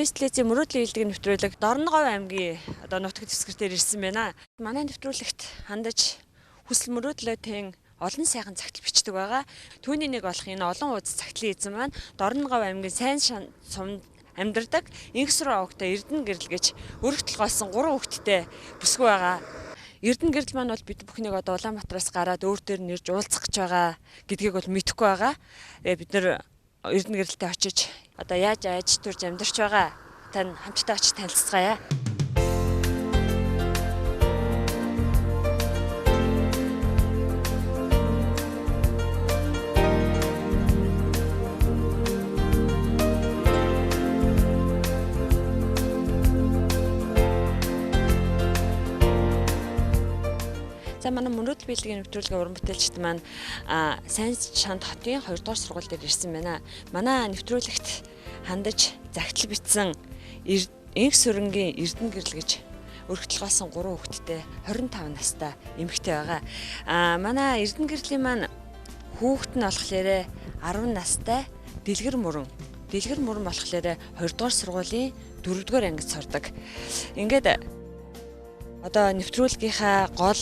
ТВ телевизийн мөрөөдлийн хэлдэг нэвтрүүлэг Дорноговь аймгийн одоо нутаг дэвсгэр дээр ирсэн байна. Манай нэвтрүүлэгт хандаж хүсэл мөрөөдлөө олон сайхан цагтл бичдэг байгаа. Түүний нэг болох энэ олон ууз цагтлын эзэн маань Дорноговь аймгийн сайн сумд амьдардаг Инхсүр овогтой Эрдэнэ гэрэл гэж өрх толгойсон 3 хүүхэдтэй бүсгүй байгаа. Эрдэнэ гэрэл маань бол бид бүхнийг одоо Улаанбаатараас гараад өөр дээр нэрж уулзах гэж байгаа гэдгийг бол мэдэхгүй байгаа. Тэгээ бид нэр Эрдэнэ гэрэлтэй очиж одоо яаж аж төрж амьдарч байгаа тань хамтдаа очиж танилцгаая. За манай мөрөөдөл биелгийн нэвтрүүлгийн уран бүтээлчд маань сайн шанд хотын 2 дугаар сургууль дээр ирсэн байна. Манай нэвтрүүлэгт хандаж загтал бичсэн Инх сүрэнгийн Эрдэнэ гэрэл гэж өрх толгойсон 3 хүүхэдтэй 25 настай эмэгтэй байгаа. Манай Эрдэнэ гэрлийн маань хүүхэд нь болохоор 10 настай Дэлгэр мөрөн. Дэлгэр мөрөн болохоор 2 дугаар сургуулийн 4 дугаар ангид сурдаг. Ингээд одоо нэвтрүүлгийнхаа гол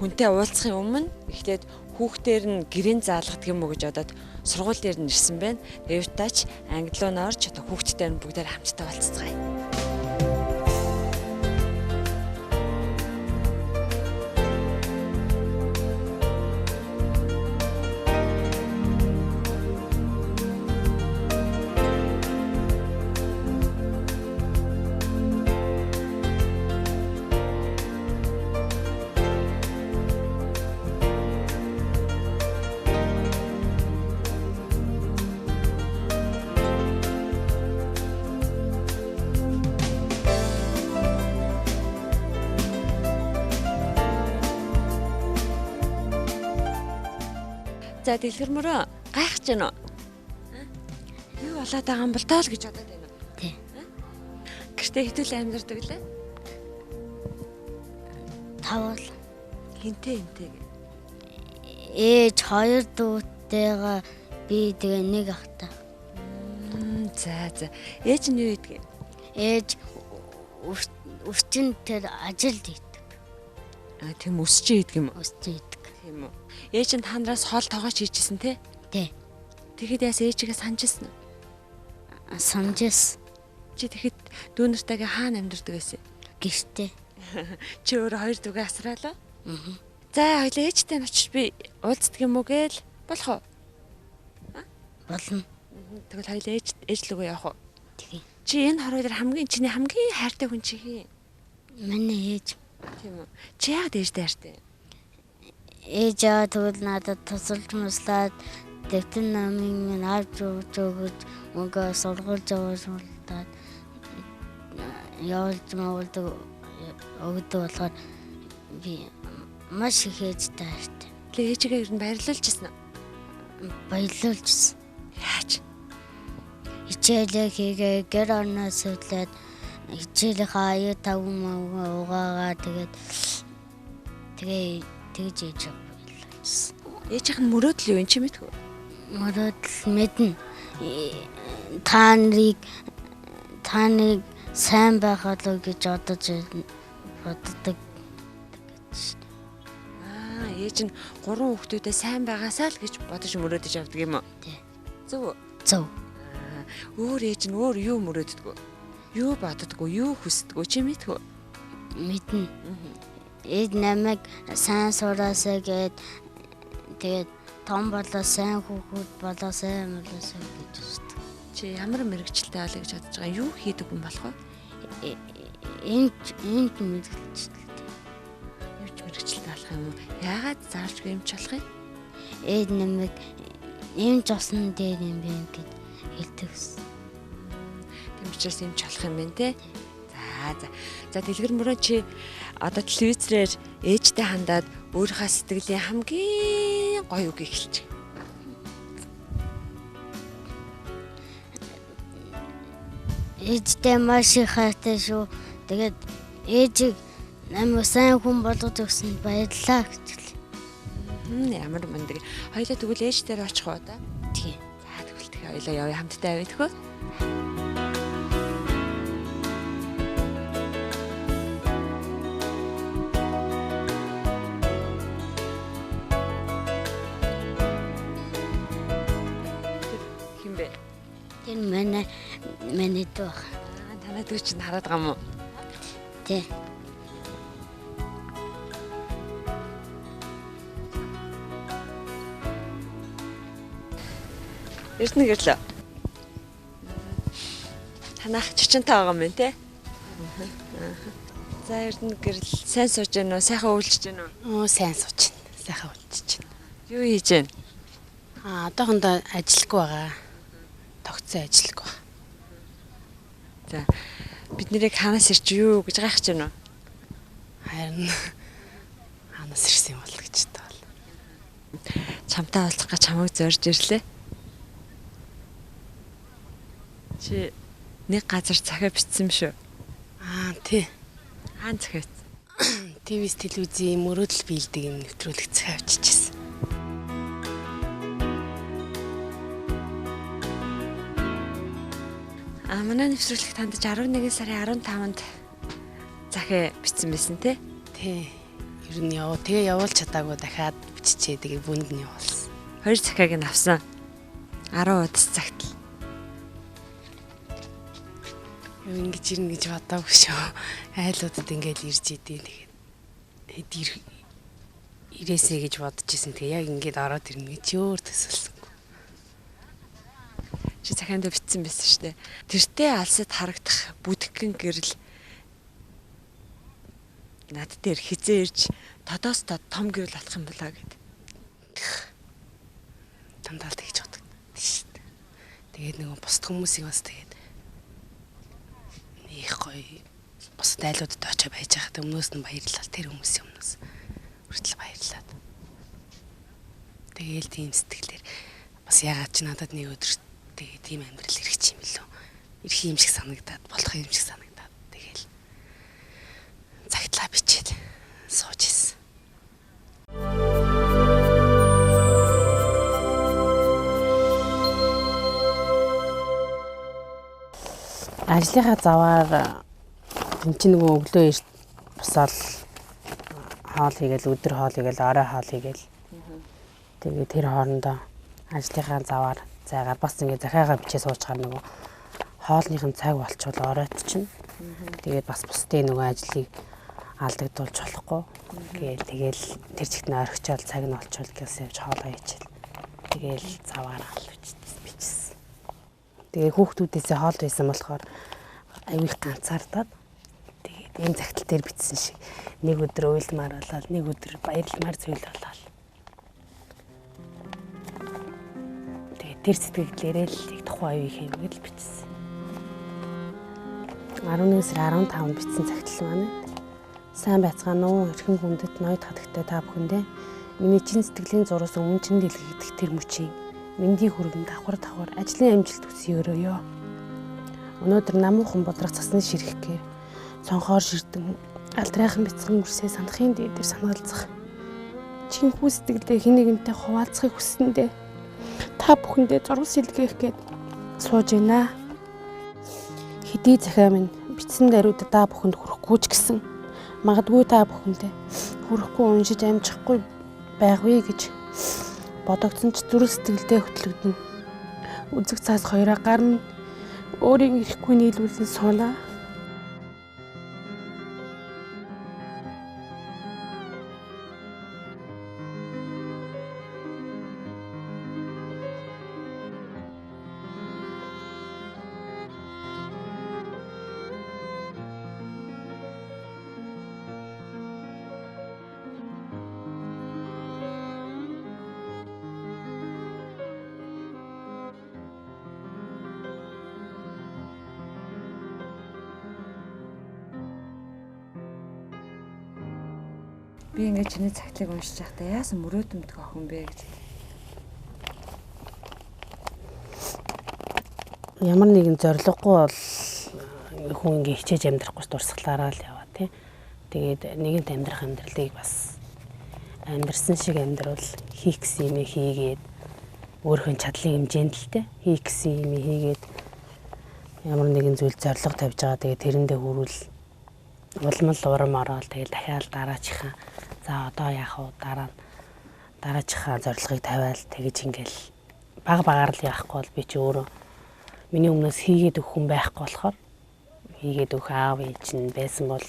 хүнтэй уулзахын өмнө эхлээд хүүхдээр нь гэрэн заалгадаг юм уу гэж бодоод сургууль дээр нь ирсэн байна. Тэгээд тач анги руу н орж одоо хүүхдтэй нь бүгдээр хамтдаа уулзцгаая. За Дэлгэр мөрөө гайхаж байна уу? Юу болоод байгаа юм бол тоо л гэж бодоод байна уу? Тий. Гэртээ хэдүүлээ амьдардаг лээ? Тавал. Хинтээ хинтээ гэ. Ээж хоёр дүүтэйгээ би тэгээ нэг ахтай. За за. Ээж нь юу хийдэг? Ээж өвчин тэр ажил хийдэг. Аа тийм өсч хийдэг юм уу? Өсч хийдэг. Тийм үү. Ээж нь та нараас хоол тоогооч хийжсэн те? Тий. Тэгэхэд яас ээжигээ санаж ирсэн үү? Санаж ирсэн. Чи тэгэхэд дүү нартайгаа хаана амьдардаг байсан? Гэртээ. Чи өөрөө хоёр дүүгээ асраалаа? Аа. За хоёлаа ээжтэй нь очиж би уулздаг юм уу гээл болох уу? Болно. Тэгвэл хоёлаа ээж лүгөө явах уу? Тэгээ. Чи энэ хорвоо дээр хамгийн чиний хамгийн хайртай хүн чи хин? Миний ээж. Тийм үү. Чи яагаад ээжтэй хайртай? Ээж аа тэгвэл надад тусалж муслаад дэвтэр номыг минь авч өгч өгөж мөнгө сургууль явуулаад явуулж муулдаг өгдөг болохоор би маш их ээжтэй хайртай. Тэгээ ээжигээ ер нь баярлуулж ирсэн үү? Баярлуулж ирсэн. Яаж? Хичээлээ хийгээ гэр орноо сүлээд хичээлийнхаа аюу тавгүй мөнгө угаагаа тэгээд тэгээ тэгж ээж баярлуулсан. Ээжийнх нь мөрөөдөл юу юм чи мэдгүй? Мөрөөдөл мэднэ. Та нарыг сайн байх болов гэж боддог гэж. Аа, ээж нь 3 хүүхдүүдээ сайн байгаасаа л гэж бодож мөрөөдөж явдаг юм уу? Тий. Зөв үү? Зөв. Аа, өөр ээж нь өөр юу мөрөөддөг? Юу боддгоо, юу хүсдэггүй чи мэдгүй? Мэднэ. Ээж намайг сайн сураасай гээд тэгээд том болоо сайн хүүхэд болоо сайн болоосай гэж үздэг. Чи ямар мэргэжилтэй болъё гэж бодож байгаа? Юу хийдэг хүн болох вэ? Эмч мэргэжилтэй. Эмч мэргэжилтэй болох юм уу? Яагаад заавалчгүй эмч болох юм? Ээж намайг эмч болсон дээр юм бэ гэж хэлдэг гэсэн. Тийм учраас эмч болох юм байна те? За. За Дэлгэр мөрөө чи одоо телевизээр ээжтэй хандаад өөрийнхөө сэтгэлийн хамгийн гоё үгийг хэлчих. Ээжтэй маш их хайртай шүү. Тэгээд ээжийг намайг сайн хүн болгож өгсөнд баярлалаа гэж хэлье. Ямар мундаг. Хоёлаа тэгвэл ээж дээр очих уу да? Тийм. За тэгвэл тэгээ хоёлаа явъя хамтдаа явъя тхөө. Тэр миний дүү. Танай дүү чинь хараад байгаа юм уу? Тий. Эрдэнэ гэрлээ. Танах чичэнтэй байгаа юм байна те? За Эрдэнэ гэрэл сайн сууж гэнэ үү? Сайхан үйлчж гэнэ үү? Оо сайн сууж гэнэ. Сайхан үйлчж гэнэ. Юу хийж гэнэ? Аа одоохондоо ажилгүй байгаа. Тогтсон ажилгүй. За бид нэрийг хаанаас ирч юу гэж гайхаж гэнэ үү? Харин хаанаас ирсэн юм бол гэж таал. Чамтай уулзах гэж чамайг зорж ирлээ. Чи нэг газар захиа бичсэн юм шүү. Аа тий. Хаан захиа бичсэн? ТВ-с телевизийн мөрөөдөл биелдэг юм нэвтрүүлэг захиа биччихсэн. Аа манай нэвтрүүлэгт хандаж 11 сарын 15-нд захиа бичсэн байсан тий? Тий. Ер нь яв. Тэгээ явуулж чадаагүй дахиад биччихээ. Тэгээ бүнд нь явуулсан. 2 захиаг нь авсан. 10 удас загтал. Юу ингэж ирнэ гэж бодоагүй шүү. Айлуудад ингээл ирж идэв. Тэгээд хэд ирээсэй гэж бодож исэн. Тэгээ яг ингээд ороод ирнэ гэж өөр төсөөлсөнгүй. Чи захианд бичсэн байсан шүү дээ. Тэртээ алсад харагдах бүдгэн гэрэл над дээр хизээ ирж тодоос тод том гэрэл болох юм болоо гэд. Дандаа л тэгж боддог шүү дээ. Тэгээд нөгөө бусд хүмүүсийг бас тэгээд их гоё бусад айлуудад очиж байж байхад өмнөөс нь баярлал тэр хүмүүсийн өмнөөс хүртэл баярлаад. Тэгээл тийм сэтгэлээр бас ягаад ч надад нэг өдөр тэгээ тийм амьдрал ирэх юм билүү. Ирэх юм шиг санагдаад, болох юм шиг санагдаад тэгээл цагтлаа бичээд сууж исэн. Ажлынхаа заваар энэ чинь нөгөө өглөө эрт босоод хоол хийгээл, өдөр хоол хийгээл, орой хоол хийгээл. Тэгээ тэр хоорондоо ажлынхаа заваар зайгаар бас ингээ захиагаа бичээ суучгаар нөгөө хоолныхын цаг болчвол оройт чинь. Тэгээд бас бусдын нөгөө ажлыг алдагдуулж болохгүй. Гээл тэгэл тэр чигт нь орхичоол цаг нь олчвол гэсэн явж хоолоо хийчихэл. Тэгээл заваар ал бичсэн. Тэгээ хүүхдүүдээсээ хоол байсан болохоор аюу их ганцаардаад тэгээд энэ загтал дээр бичсэн шиг нэг өдөр уйлмаар болоод нэг өдөр баярламар зүйл болоод тэгээд тэр сэтгэлдээрээ л яг тухайн аюу их юм гэж бичсэн. 11 сарын 15-нд бичсэн загтал маань. Сайн байцгаана уу? Эрхэм хүндэт ноёд хатагтай та бүхэндээ миний чин сэтгэлийн зураас өмнө чин дэлгэгдэх тэр мөчийн мэндийг хүргэн давхар давхар ажлын амжилт хүсье өрөөё. Өнөөдөр намуухан бодрох цасны ширхгээр цонхоор ширтэн алдрайхан бяцхан үрсээ санахын дээдэр санаалцах. Чинхүү сэтгэлдээ хэн нэгэнтэй хуваалцахыг хүссэндээ та бүхэндээ зурвас илгээх гээд сууж байна. Хэдий захиа минь бичсэн даруйд та бүхэнд хүрэхгүй ч гэсэн магадгүй та бүхэндээ хүрэхгүй уншиж амжихгүй байгвэ гэж бодогдсон ч зүрх сэтгэлдээ хөтлөгдөнө. Үзэг цаас хоёроо гар минь өөрийн ирэхгүй нийлүүлэн сууна. Би ингээд чиний цагтлыг уншиж байхдаа яасан мөрөөдөмдгөө охин бэ гэж. Ямар нэгэн зорилгогүй бол хүн ингээ хичээж амьдрахгүй дурсгалаараа л яваа тий. Тэгээд нэгэнт амьдрах амьдралыг бас амьдрсан шиг амьдрал хийх гэсэн юм хийгээд өөрийнхөө чадлын хэмжээнд л тий хийх гэсэн юм хийгээд ямар нэгэн зүйл зорилго тавьж байгаа. Тэгээд тэрэндээ хүрвэл улам л урам ороод тэгэл дахиад дараачихаа за одоо яах вэ дараа нь дараачихаа зорилгыг тавиал тэгэж ингээл баг багаар л яахгүй бол би чи өөрөө Миний өмнөөс хийгээд өгөх хүн байхгүй болохоор хийгээд өгөх аав ээж нь байсан бол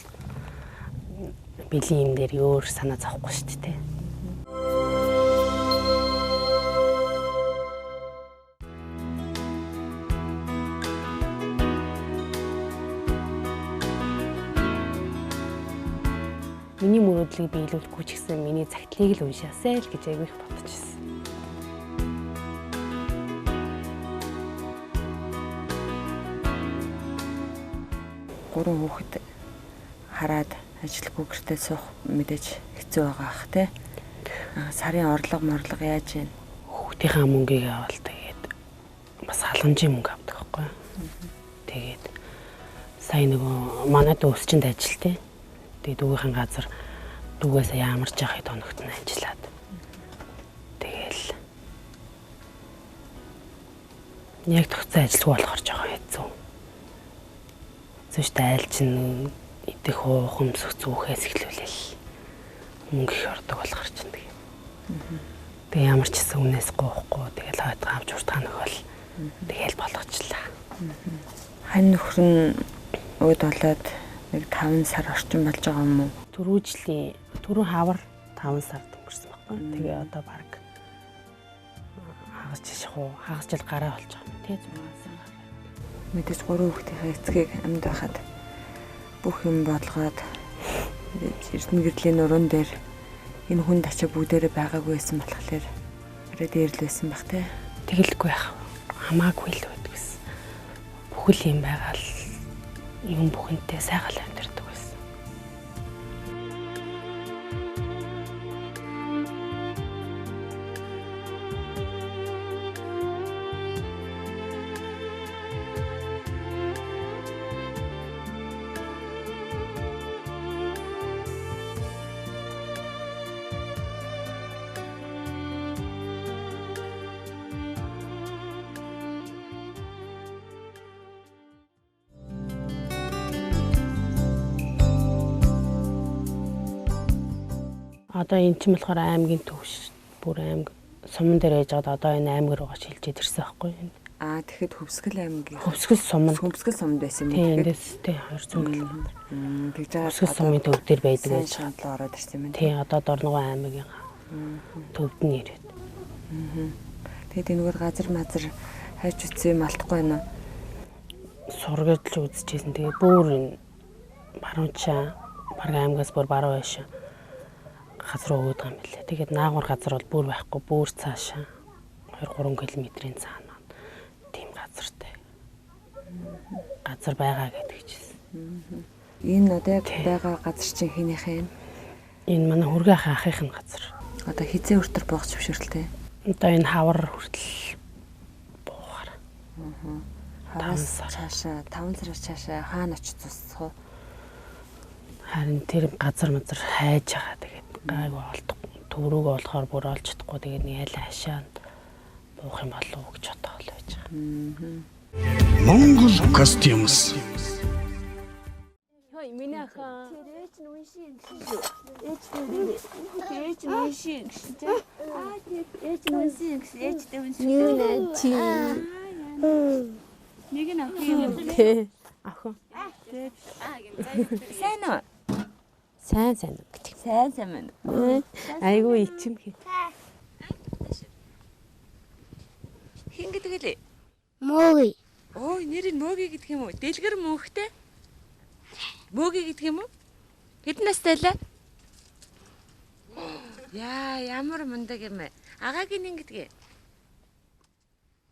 бэлгийн юм дээр өөр санаа зовхгүй шүү дээ. Миний мөрөөдлийг биелүүлэхгүй ч гэсэн миний загтлыг л уншаасай л гэж айгүй их бодож ирсэн. Гурван хүүхэд хараад ажилгүй гэртээ суух мэдээж хэцүү байгаа ах те. Сарын орлого морлого яаж вэ? Хүүхдийнхаа мөнгийг авал тэгээд бас халамжийн мөнгө авдаг байхгүй. Тэгээд сая нөгөө манай дүү өсчөнд ажилтээ. Тэгээд дүүгийнхэн газар дүүгээсээ яамарч яхад хоногт нь ажиллаад. Тэгэл яг тогтсон ажилгүй болохоор жоохон хэцүү. Зүштэй айл чинь идэх уух өмсөх зүүхээс эхлүүлээл мөнгө их ордог болохоор чинь тэгээ. Тэгээ ямар ч гэсэн үнээс гоохгүй тэгэл хойдгоо авч уртгаа нөхөл тэгэл болгочлаа. Хань нөхөр нь ууд болоод нэг 5 сар орчим болж байгаа юм уу? Түрүү жилийн түрүү хавар 5 сард өнгөрсөн байхгүй. Тэгээ одоо баг хагас жил шахуу хагас жил гараа болж байгаа юм тий 6 сар. Мэдээж 3 хүүхдийнхээ эцгийг амьд байхад бүх юм бодлогоод эрдэнэ гэрлийн нуруунд дээр энэ хүн тачаа бүгдээрээ байгаагүй байсан болохоор арай дээр л байсан бах те. Тэгэлгүй яах хамаагүй л байдаг гэсэн. Бүхэл юм байгаа л юм бүхэнтэй сайхан амьдардаг байсан. Одоо энэ чинь болохоор аймгийн төвш бүр аймаг суман дээр байж байгаад одоо энэ аймаг руугаа шилжээд ирсэн байхгүй юу? Аа тэгэхэд Хөвсгөл аймгийн Хөвсгөл суманд Хөвсгөл суманд байсан юм. Тийм эндээс тий 200 км. Тэгж байгаа Хөвсгөл сумын төв дээр байдаг гэж шандлаа ороод ирсэн юм байна. Тий одоо Дорногов аймгийн төвд нь ирээд. Тэгээд энэгээр газар мазар хайж үтсэн юм алдахгүй байна уу? Сургаж л үзчихсэн. Тэгээд бүр энэ баруунчаа баг аймгаас бүр баруун байшаа газар өгөөд байгаа юм билээ. Тэгээд наагур газар бол бүр байхгүй, бүр цаашаа 2-3 км-ийн цаана тийм газартай. Газар байгаа гэдэг чийсэн. Энэ одоо яг байгаа газар чинь хэнийхээ юм? Энэ манай хүргээ ахын нь газар. Одоо хизээ хүртэл буух зөвшөөрөлтэй? Одоо энэ хавар хүртэл буухаар. 5 сар цаашаа, 5 сар цаашаа хаана очиж тусах вэ? Харин тэр газар мазар хайж байгаа тэгээд гайгүй олдохгүй, төврөөгөө болохоор бүр олж чадахгүй тэгээд нэг аль хашаанд буух юм болов уу гэж бодоол байж байгаа. Монгол костюмс. Хөөе миний охин. Тэр ээж нь уншийн гэсэн шүү. Ээж нь ээж нь уншийн гэсэн чи. Аа тэр ээж нь уншийн гэсэн ээжтэй уншийн. Юу нэ чи. Нэг нь охин юм. Тэ. Охин. Сайн уу? Сайн сайн гэдэг. Сайн сайн байна. Айгүй ичимхий. Хин гэдэг лээ? Мөги. Ой, нэр нь Мөги гэдэг юм уу? Дэлгэр мөнхтэй. Мөги гэдэг юм уу? Хэдэн настай лээ? Яа, ямар мундаг юм бэ? Агагийн нин гэдгээ.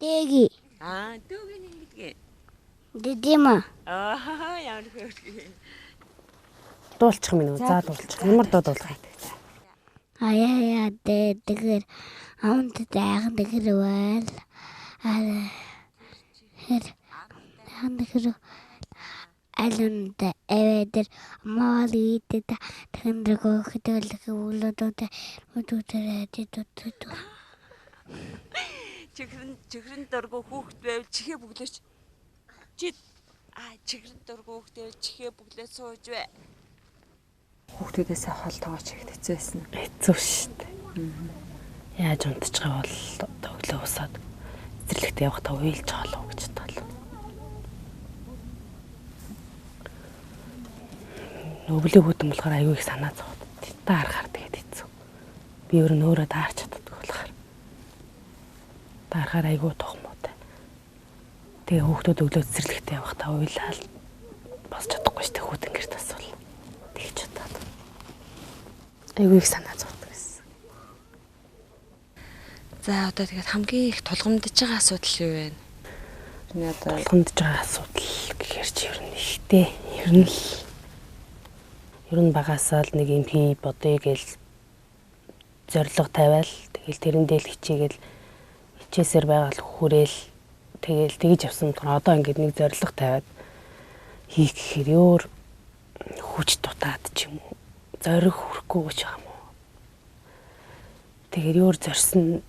Дэги. Аа, дүүгийн нин гэдгээ. Дэдима. Аа, ямар хөөрхөн. Дуулчих юм уу? За дуулчих. Ямар дуу дуулах юм? Аяа дэ тэгэр амт дайхан тэгэр байл. Аа хэр дайхан тэгэр алунда эвэдэр мал идэд тэндэр гөхтөл үүлөдөө өдөрөө дэдүүд. Чихрэн чихрэн дургу хүүхэд байвал чихээ бүглээч. Чи чихрэн дургу хүүхэд байвал чихээ бүглээ сууж бай. Хүүхдүүдээсээ хол тоогооч их хэцүү байсан. Хэцүү шүү дээ. Яаж унтчих вэ бол өглөө усаад цэцэрлэгт явахдаа уйлж байгаа л гэж бодлоо. Өвлөг хөтөн болохоор аюу их санаа зовоод. Даарахаар тэгээд хэцүү. Би ер нь өөрөө даарч чаддаг болохоор. Даарахаар айгүй тух муутай. Тэгээ хүүхдүүд өглөө цэцэрлэгтээ явахдаа уйлал босч чадахгүй шүү дээ хүүтэн гэрт асуул. Тэгж чадаад. Айгүй их санаа зовдөг гэсэн. За одоо тэгээд хамгийн их тулгамдж байгаа асуудал юу вэ? Одоо тулгамдж байгаа асуудал гэхээр чи ер нь ихтэй. Ер нь л ер нь багасаа л нэг юм хий бодъё гэл зорилго тавиал тэгэл тэрэндээ л хичээгээл хичээсээр байгаа л хүрээл тэгэл тэгж явсан болохоор одоо ингээд нэг зорилго тавиад хийх гэхээр өөр хүч дутаад ч юм уу зориг хүрэхгүй ч юм уу. Тэгэхээр өөр зорьсон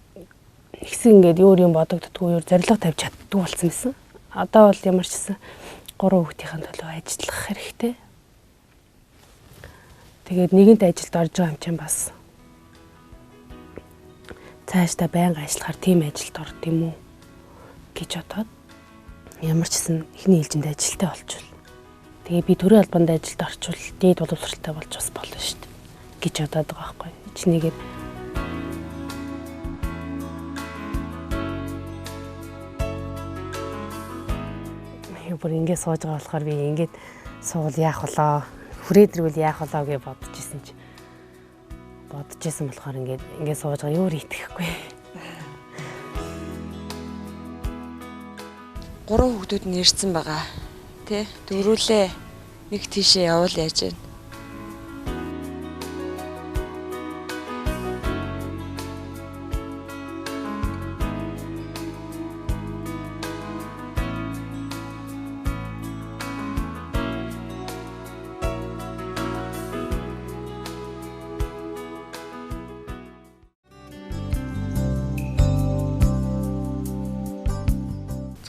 нэгсэн ингээд өөр юм бодогддггүй өөр зорилго тавьж чаддгүй болсон байсан. Одоо бол ямар ч гэсэн 3 хүүхдийн төлөө ажиллах хэрэгтэй. Тэгээд нэгэнт ажилд орж байгаа юм чинь бас цаашдаа байнга ажиллахаар тийм ажилд орд юм уу гэж бодоод ямар ч гэсэн эхний ээлжинд ажилтаа болчихвол. Тэгээ би төрийн албанд ажилд орчвол дээд боловсралтай болж бас болно шүү дээ гэж бодоод байгаа байхгүй. Чинийгээд бүр ингэ сууж байгаа болохоор би ингээд суувал яах болоо, хүрээд ирвэл яах болоо гэж бодож исэн чи бодож исэн болохоор ингээд ингэ сууж байгаа юу итгэхгүй. 3 хүүхдүүд нь ирсэн байгаа. Тэ? Дөрүүлээ нэг тийшээ явуул яаж вэ?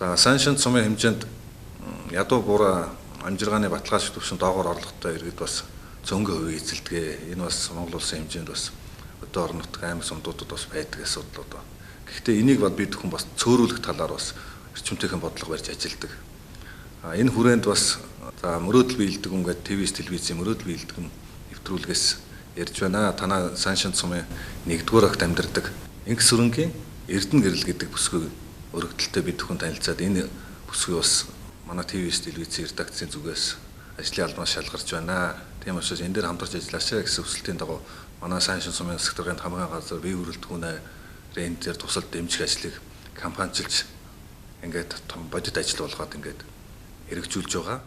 За сайн шин сумын хэмжээнд ядуу бураа амжиргааны баталгаажих түвшин доогоор орлоготой иргэд бас цөөнгөө хувийг эзэлдэг. Энэ бас Монгол улсын хэмжээнд бас өдөө орон нутг аймаг сумдуудад бас байдаг асуудал одоо. Гэхдээ энийг бол бид бүхэн бас цөөрүүлэх талаар бас эрчимтэйхэн бодлого барьж ажилладаг. Энэ хүрээнд бас за мөрөөдөл биелдэг юм гэдэг ТВ телевизийн мөрөөдөл биелдэг юм нэвтрүүлгээс ярьж байна. Танаа сайн шин сумын 1-р агт амьдардаг Инх сүрэнгийн Эрдэнэ гэрэл гэдэг бүсгүй өргөдөлтэй бид бүхэн танилцаад энэ бүсгүй бас манай ТВ телевизийн редакцийн зүгээс ажлын албанаас шалгарч байна. Тийм учраас энэ дээр хамтарч ажиллаашаа гэсэн хүсэлтийн дагуу манай сайн шин сумын засаг даргын хамгаан газар бие бүрэлдэхүүнээ энэ дээр тусалд дэмжих ажлыг кампанчилж ингээд том бодит ажил болгоод ингээд хэрэгжүүлж байгаа.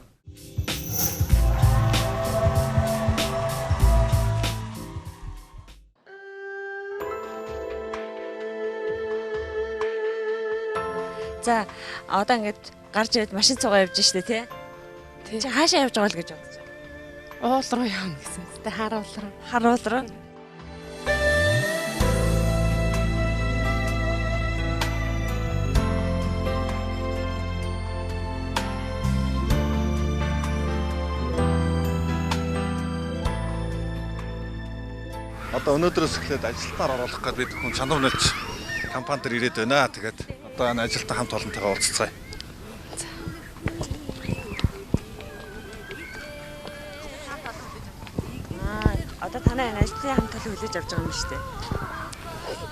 За одоо ингээд гарч ирээд машин цугаа явж штэ тий. Чи хаашаа явж байгаа л гэж бодож байна. Уул руу явна гэсэн. Тэ харуул руу. Харуул руу. Одоо өнөөдрөөс эхлээд ажилтнаар оруулах гээд бид хүн чанар нөлж компани дээр ирээд байна. Тэгээд одоо энэ ажилтан хамт олонтойгоо уулзцгаая. Одоо танай энэ ажлын хамт олон хүлээж авч байгаа юм шүү дээ.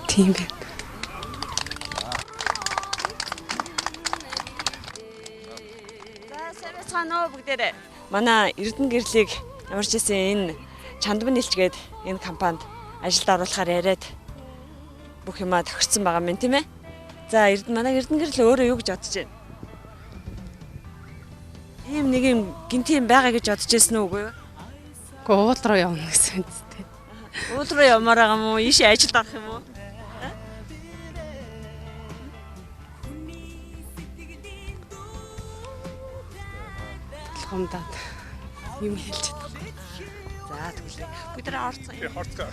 Тийм байна. За сайн байцгаана уу бүгдээрээ. Манай Эрдэнэ гэрлийг ямар ч байсан энэ чандман нэлчгээд энэ компанид ажилд оруулахаар яриад бүх юмаа тохирсон байгаа юм тийм ээ. За манай Эрдэнэ гэрэл өөрөө юу гэж бодож байна? Ийм нэг юм гинти юм байгаа гэж бодож байсан уу үгүй юу? Гэхдээ уул руу явна гэсэн юм зү. Уул руу явмаар байгаа юм уу? Ийшээ ажилд орох юм уу? Толгомдаад юм хэлж чадахгүй. За тэглээ. Бид нар орцгоо. Тий, орцгоо.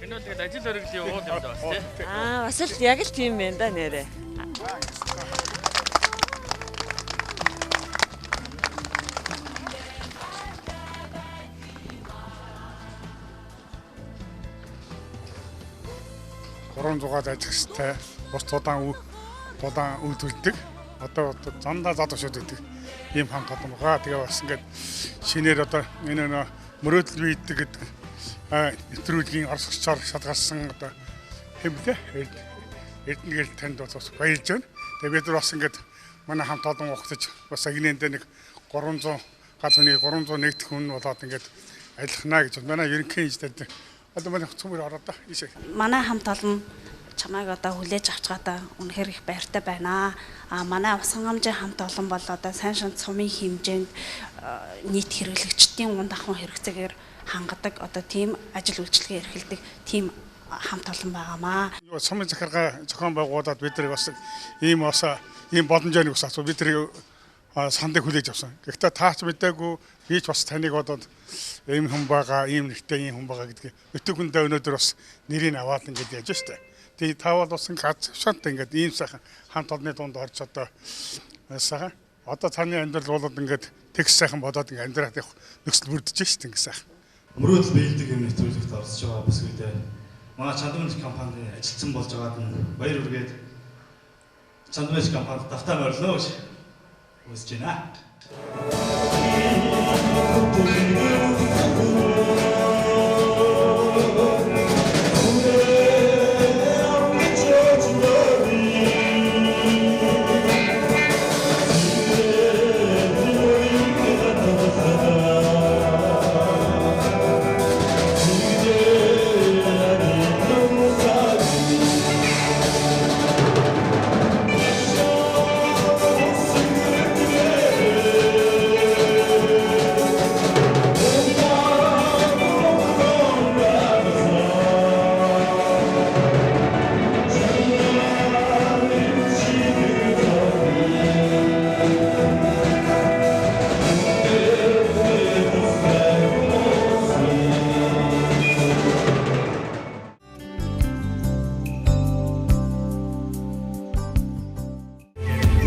Энэ бол тэгээд ажил хэрэглийн уул юм даа бас тий. Аа, бас л яг л тийм байна да нэрээ. Гурван зугаад ажигчтай ус тулаан үйлдвэрлэдэг. Одоо зандаа зад өшөөд байдаг ийм хамт олон байгаа. Тэгээ бас ингээд шинээр одоо энэ нөө мөрөөдөл бийдэг гэдэг нэвтрүүлгийн оролцогчоор шалгарсан одоо хэмлээ. Эрдэнэ гэрэл танд бас баярлж байна. Тэгээ бид нар бас ингээд манай хамт олон угтаж бас агнэндээ нэг 300 гал хүний 301 дэх хүн болоод ингээд ажиллахнаа гэж манай ерөнхий инженер одоо манай цөмөр ороод ийшээ. Манай хамт олон чамайг одоо хүлээж авч байгаадаа үнэхээр их баяртай байна. А манай Авсангамжийн хамт олон бол одоо сайн шанд сумын хэмжээнд нийт хэрэглэгчдийн унд ахуйн хэрэгцээгээр хангадаг одоо тийм ажил үйлчилгээ эрхэлдэг тийм хамт олон байгаамаа. Сумын захиргаа зохион байгуулад бид нар бас ийм бас ийм боломжтой бас асуу бид нар сандыг хүлээж авсан. Гэхдээ таач мэдээгүй би ч бас таныг бодоод ийм хүн байгаа, ийм нэгтэй ийм хүн байгаа гэдгийг өтөгөндөө өнөөдөр бас нэрийг аваад ингээд яаж штэ. Тэгээ та бол бас ингээд шант ингээд ийм сайхан хамт олонны дунд орж одоо сайхан одоо таны амьдрал болоод ингээд тэгс сайхан бодоод ингээд амьдраад явах нөхцөл бүрдэж штэ ингээд сайхан. Мөрөөдөл биелдэг юм нэвтрүүлэгт оролцож байгаа бүсгүйдээ манай Чандмэж компанид ажилтсан болж байгаад нь баяр хүргээд Чандмэж компанид давтаа морилно гэж хүсэж байна.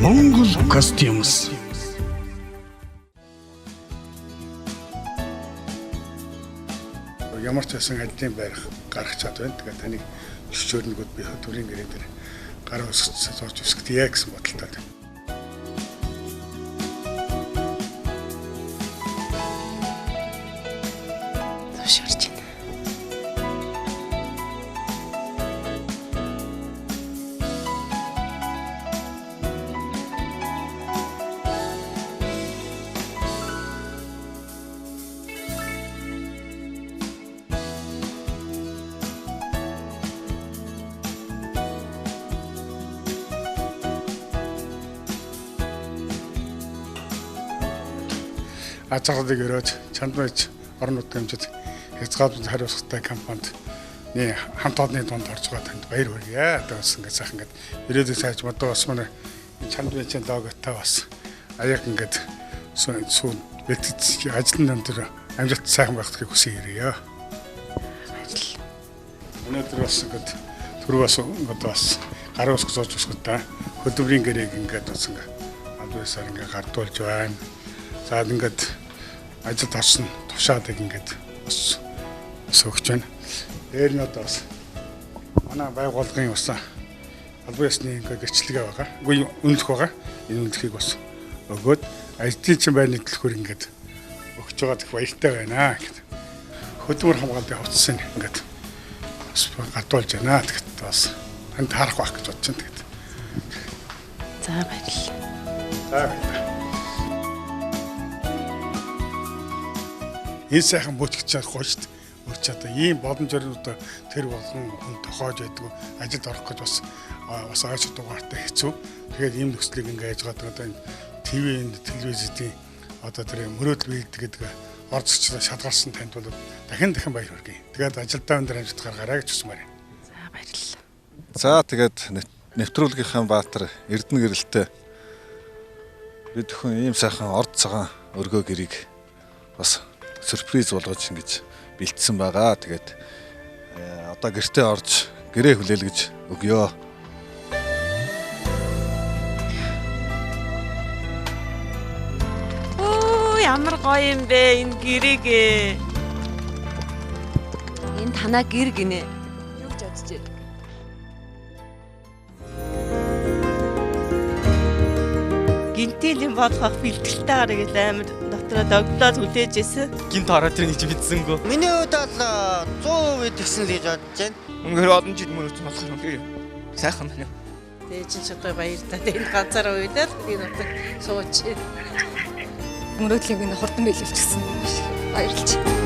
Монгол Costumes. Ямар ч байсан ажлын байр гарах чад байна. Тэгээ таныг зөвшөөрнөгөөд би төрийн гэрээ дээр гар өсгөж зурж өсгөдөө гэсэн бодолтой байна. Зөвшөөрч байна. Аз жаргалыг өрөөж Чандмэж орон нутгийн хэмжээд хязгаарлалт хариуцлагатай компанид хамт олонны дунд орж байгаа танд баяр хүргье. Одоо бас ингээд сайхан ингээд ирээдүйн сайж модоо бас манай Чандмэжийн логотой бас аяг ингээд сүүн бэлтгэж ажлын өндөр амжилт сайхан байхыг хүсье ирье. Өнөөдөр бас ингээд түр бас ингээд бас гарын үсэг зурж өсгөд та хөдөлмөрийн гэрээг ингээд бас ингээд албасаар ингээд гардуулж байна. За ингээд ажилд орсон тушаалыг ингээд бас өгч байна. Дээр нь одоо бас манай байгууллагын бас албан ёсны ингээд гэрчлэгээ байгаа. Үгүй үнэлэх байгаа. Энэ үнэлэхийг бас өгөөд ажлын чин байрны төлхөр ингээд өгч байгаа гэх баяртай байна гэд. Хөдөлмөр хамгаалтын хувцсыг ингээд бас гардуулж байна. Тэгэхэд бас танд таарах байх гэж бодож байна. Тэгэхэд. За баярлалаа. За баярлалаа. Энэ сайхан бүтгэж чадахгүй шүү дээ. Өч одоо ийм боломжоор одоо тэр болгон хүн тохиож байдгүй ажилд орох гэж бас бас ойч дугаартай хэцүү. Тэгэхээр ийм нөхцөлийг ингээ яаж гадаг одоо энэ ТV-ийн телевизийн одоо тэр мөрөөдөл биелдэг гэдэг орцогч шалгарсан танд бол дахин дахин баяр хүргэе. Тэгээд ажилдаа өндөр амжилт гаргаарай гэж хүсмээр байна. За баярлалаа. За тэгээд нэвтрүүлгийнхаа Баатар Эрдэнэ гэрэлтэй бид бүхэн ийм сайхан орд цагаан өргөө гэрийг бас сюрприз болгож ингэж бэлдсэн байгаа. Тэгээд одоо гэртээ орж гэрээ хүлээлгэж өгөө. Оо ямар гоё юм бэ энэ гэрээг. Энэ танаа гэр гинэ. Юу гэж бодож байна? Гинтэл юм болох бэлтгэлтэй гараг л амар дотроо догтлоод хүлээж исэн. Гинт ороод ирнэ гэж мэдсэнгүү. Миний хувьд бол 100% тэгсэн л гэж бодож байна. Үнэхээр олон жил мөрөөдсөн болохоор үнэхээр сайхан байна. Тэгээ чинь ч одоо баяр та. Энэ ганцаараа уйлаад энэ нутаг сууж. Мөрөөдлийг нь хурдан биелүүлчихсэн. Баярлж.